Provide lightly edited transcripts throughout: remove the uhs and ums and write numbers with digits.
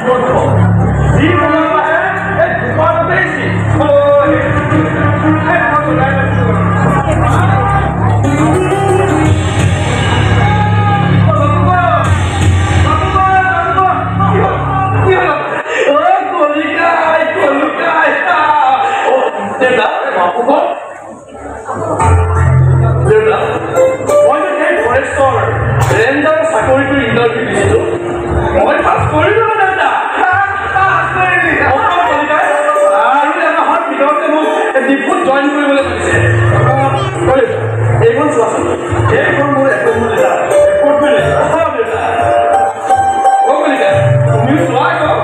যি বনাব আহে এই দোকানতেই ৰেঞ্জাৰৰ চাকৰিটো ইণ্টাৰভিউ দিছিলোঁ, মই পাছ কৰিলোঁ দেউতা। আৰু এমাহৰ ভিতৰতে মোক ডিপুত জইন কৰিবলৈ মাতিছে। এইখন চোৱাচোন, এইখন মোৰ এপইণ্টমেণ্ট লেটাৰ। এপইণ্টমেণ্ট লেটাৰ দেউতা। অ কলিতা, তুমিও চোৱা আকৌ।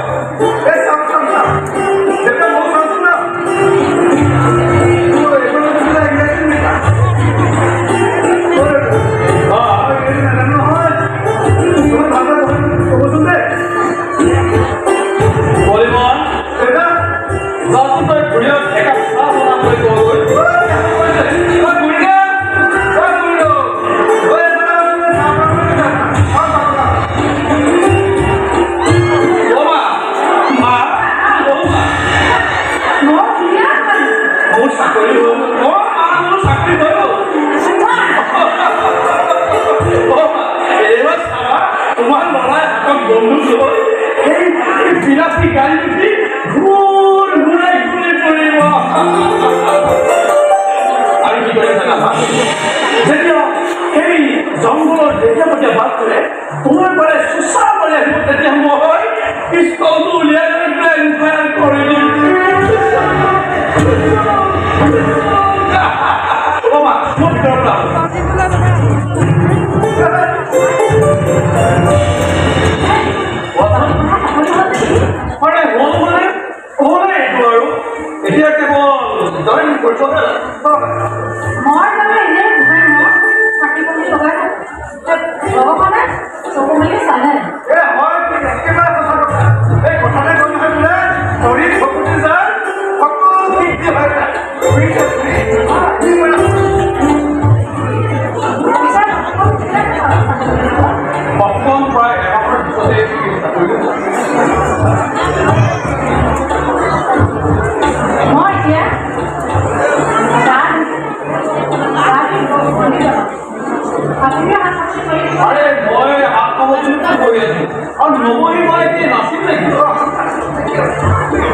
তোমাৰ ল'ৰাই হাতত বন্দুক লৈ সেই বিলাসী গাড়ী উঠি ঘূৰ ঘূৰাই ঘূৰি ফুৰিব। আৰু কি কৰে জানা, যেতিয়া সেই জংঘলৰ যেতিয়া তেতিয়া বাট কৰে তোমাৰ পৰাই চোচা মাৰি আহিব, তেতিয়া মই পিষ্টলটো উলিয়াই লৈ ব্লেংক ফায়াৰ কৰি দিম। অ মা, মই ভিতৰৰ পৰা আৰে হ'ল মানে হ'লে এইটো আৰু এতিয়া কেৱল জইন কৰিবহে। মই মানে এনেই গোসাঁই মই চাকি বন্তি লগাই থাকোঁ, ভগৱানে চকু মেলি চালে। এ হয়, একেবাৰে সঁচা কথা। এই কথাতে কয় নহয় বোলে, শৰীৰ ভকতি যায় সকলো সিদ্ধি হৈ যায়। বুজিছে তুমি? কি কৰা? পিছে কেতিয়া অসম প্ৰায় এমাহৰ পিছতে চাকৰিটো। মই এতিয়া গা গা ধুই বহি যাব, আপুনি হাত সামৰি কৰি দিব। আৰে মই হাত সামৰি কৰি আছো আৰু নবহি মই কি নাচিম নেকি?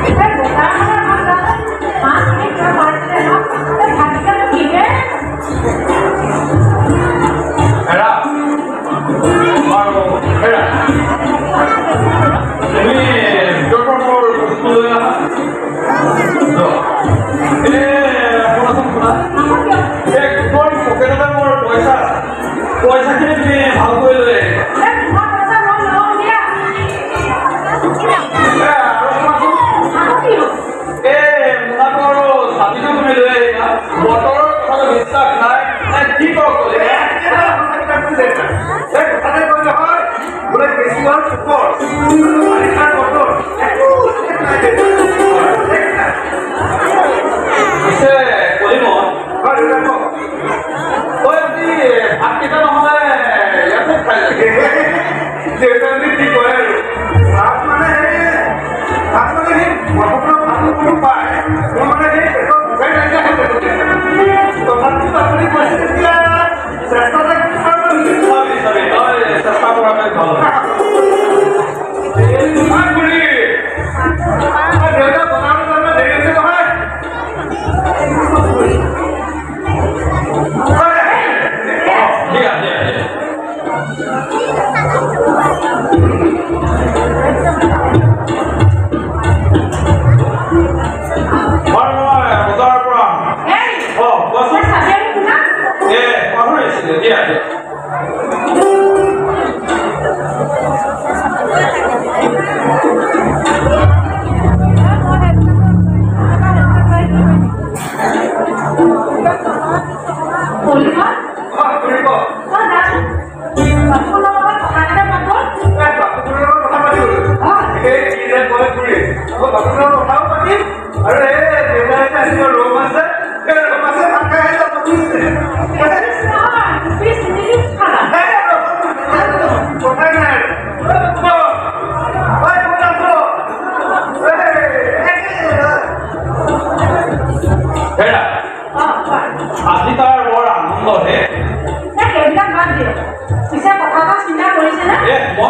এই বজাৰখনৰ এখন যাওঁতে মাছ আনি কিবা পাইছিলে ন, এই ভাতকেইটানো কিহে? হেৰা বাৰু হেৰা, তুমি ভিতৰৰ পৰা মোৰ বস্তু লৈ আহা। এ শুনাচোন, শুনা, এই তোমাৰ পকেটতে মোৰ পইচা আছে, পইচাখিনি তুমি ভালকৈ লৈ আহিবা। এই তোমাৰ পইচা মই লওঁ দিয়া। এ আৰু শুনাচোন, আকৌ কি হ'ল? এই মোনাটো আৰু ছাতিটো তুমি লৈ আহিবা। বতৰৰ কথাটো বিশ্বাস নাই। কি কওঁ ক'লে? একেবাৰে সঁচা কথা কৈছে। এই কথাতে কয় নহয় বোলে, কেঁচুৱাৰ পোকৰ বাৰিষাৰ বতৰ একো ঠিক নাই দেউতা। ঠিক নাই। পিছে কলিমত, হয় দেউতা, কওক। তই আজি ভাতকেইটা নহ'লে ইয়াতে খাই যাবি। দেউতা বুলি কি কয় আৰু, ভাত মানে সেই ভাত মানে সেই ব্ৰহ্মপুত্ৰ ভাতটো পায়, মোৰ মানে সেই পেটত ভোকাই নাইকিয়া হৈ যাব। তথাপিও আপুনি কৈছে যেতিয়া চেষ্টা এটা কৰি চাম আৰু। চাবি চাবি, তই চেষ্টা কৰাটোৱে ভাল। খুৰী। দেউতা, বনাবলৈ তাৰমানে দেৰি হৈছে নহয়। ঠিক আছে। বাৰু মই বজাৰৰ পৰা এই অ কোৱাচোন। চাবি আৰু শুনা। এ পাহৰিছিলোঁ, দিয়া দিয়া। কলিমত, হয় খুৰী, কওক। তই যাচোন, বাপুনৰ লগত কথা এটা পাতো। এই বাপুনৰ লগত কথা পাতিবলৈ? এই কি যে কয় খুৰী, মই বাপুনৰ লগত কথাও পাতিম আৰু এই দেউতাই যে আহিব ৰৌ মাছ যে, সেই ৰৌ মাছে ভাত খাইহে যাব, বুজিছে? এপিচ নহয়, দুপিচ তিনিপিচ খাবা। কথাই নাই আৰু। ঐ, ক'ত আছ? হেৰা, আজি তাৰ বৰ আনন্দ হে। সেইবিলাক বাদ দিয়ক, পিছে কথা এটা চিন্তা কৰিছেনে? মই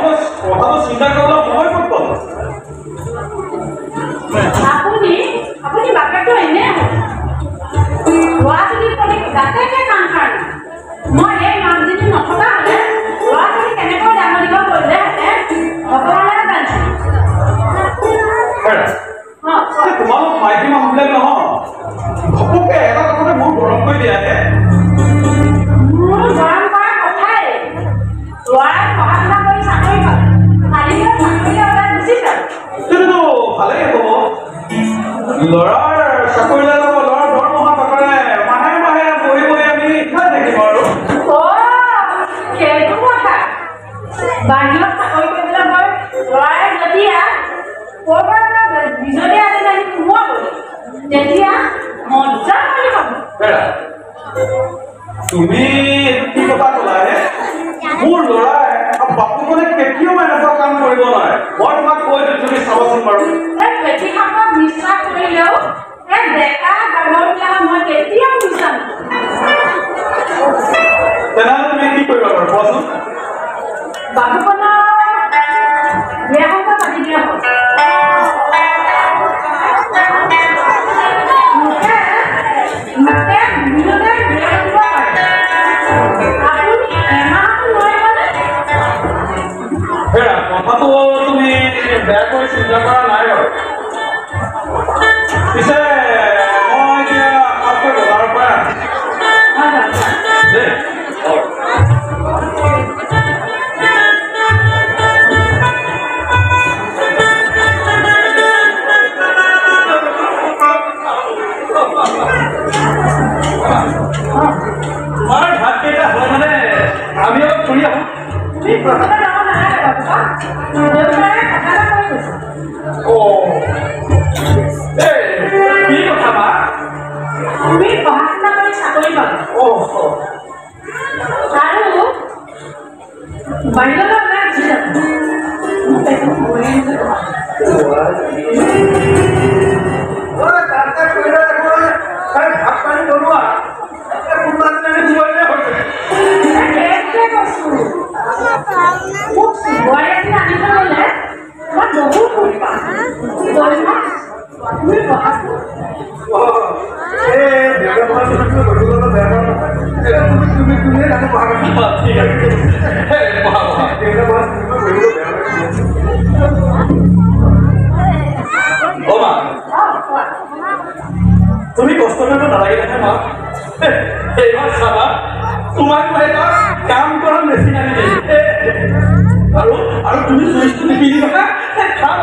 কথাটো চিন্তা কৰিবলৈ সময় ক'ত পালোঁ? আপুনি বাপেকটো এনেই হ'ল, ল'ৰা ছোৱালীৰ প্ৰতি যাতেকে কাণ খাৰ নাই। মই এই মাকজনী নথকা হ'লে ল'ৰা ছোৱালী কেনেকৈ ডাঙৰ দীঘল কৰিলেহেঁতেন ভগৱানেহে জানিছে। তোমালোক মাইকী মানুহবিলাক নহয়, ঘপকে এটা কথাতে মোৰ গৰম কৰি দিয়া হে। মোৰ গৰম কৰা কথাই, ল'ৰাই পঢ়া শুনা কৰি চাকৰি পালে, কালিলৈ চাকৰিলৈ ওলাই গুচি যাব। সেইটোতো ভালেই হ'ব, ল'ৰাৰ চাকৰিলৈ যাব, ল'ৰাৰ দৰমহা টকাৰে মাহে মাহে বহি বহি আমি খাই থাকিম আৰু। সেইটো কথা, বাহিৰত চাকৰি কৰিবলৈ গৈ ল'ৰাই যেতিয়া ক'ৰবাৰ পৰা বিজলী আনি আনি সোমোৱাব, তেতিয়া মজা কৰি খাব। তুমি এইটো কি কথা ক'লা হে? মোৰ ল'ৰাই বাপুকনে কেতিয়াও এনেকুৱা কাম কৰিব নোৱাৰে। মই তোমাক কৈছো, তুমি চাবাচোন বাৰু। এই পেটি সাপক বিশ্বাস কৰিলেও এই ডেকা গাভৰুবিলাকক মই কেতিয়াও বিশ্বাস নকৰোঁ। তেনেহ'লে তুমি কি কৰিবা বাৰু কোৱাচোন? বাবুকনৰ বিয়াখনকে পাতি দিয়া হ'ল। মোকে দুদিনতে বিয়া পাতিব পাৰে, আপুনি এমাহতো নোৱাৰিবনে? হেৰা, কথাটো তুমি বেয়াকৈ চিন্তা কৰা নাই বাৰু। পিছে মই এতিয়া সাতকৈ বজাৰৰ পৰা দেই। তোমাৰ ভাতকেইটা হয় মানে আমি অলপ ফুৰি আহোঁ। তুমি ফুৰিবলৈ যাব নালাগে বাবুকা, দেউতাৰে কথা এটা কৈ গৈছে। এই কি কথা মা? তুমি পঢ়া শুনা কৰি চাকৰি পাবা আৰু বাহিৰলৈ ওলাই গুচি যাব। মোক একো ভয়ে নকৰা। ভাত পানী বনোৱা কোনোবা দিনা হৈছে। সেইটোকে কৈছো, মোক বোৱাৰী এজনী আনিব গ'লে মই বহুত সুখ পাম। তুমি বহাচোন। ঠিক আছে, বহা বহা। অ মা, তুমি কষ্ট কৰিব নালাগে নহয় মা। এইবাৰ চাবা, তোমাক মই এটা কাম কৰা মেচিন আনি দিম, আৰু আৰু তুমি চুইচটো টিপি দিবা, কাম